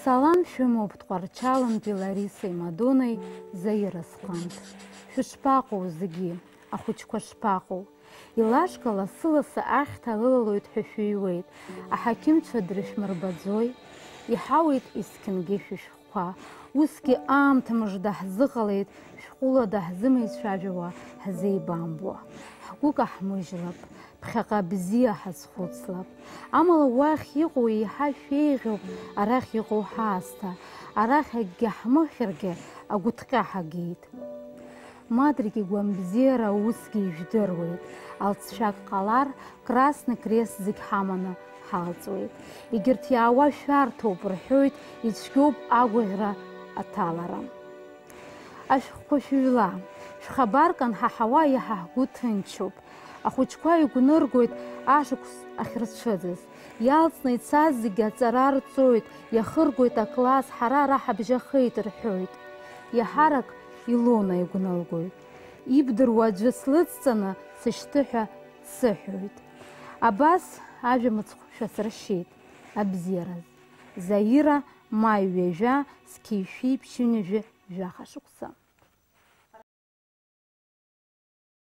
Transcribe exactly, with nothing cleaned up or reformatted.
Салам шәымоуп Тҟәарчалынтәи Ларисеи Мадонеи Заира сҟынтә. Шәышԥаҟоу зегьы, ахәыҷқәа шԥаҟоу? Илашка лассы-лассы ахьҭа лылалоит ҳәа шәыҩуеит, аҳақьымцәа дрышәмырбаӡои? Иҳауеит есқьынгьы шәышәҟәқәа, усгьы аамҭа мыжда ҳзыҟалеит, шәҟәыла даҳзымеицәажәауа, ҳзеибамбо. Ҳгәы каҳмыжьлап, ԥхьаҟа бзиа ҳазхәыцлап. Амала уахь иҟоу еиҳа шәеиӷьуп арахь иҟоу ҳаасҭа, арахь акгьы ҳмыхьыргьы агәыҭҟьа ҳагеит. Мадрик игәамбзиара усгьы ижәдыруеит, алҵшәак ҟалар, Красный Крест зегь ҳаманы ҳалҵуеит. Егьырҭ иаауа шәарҭоуп рҳәоит, ицәгьоуп агәаӷьра аҭалара. Ашәҟәқәа шәыҩла, шәхабар канҳаҳауа иаҳа ҳгәы ҭынчуп. Ахәыҷқәа игәныргоит ашықәс ахьырцәыӡыз. Иалҵны ицаз зегьы аҵара рҵоит, иахыргоит акласс, ҳара ара ҳабжьахеит рҳәоит. Иаҳарак Илона игәнылгоит. Ибдыруа аӡәы слыцҵаны сышьҭы ҳәа дсыҳәоит. Абас ажәа мыцхә шәасыршьеит абзиараз. Заира, маи ҩажәа, зқьи шәи ԥшьынҩажәи жәаха шықәса.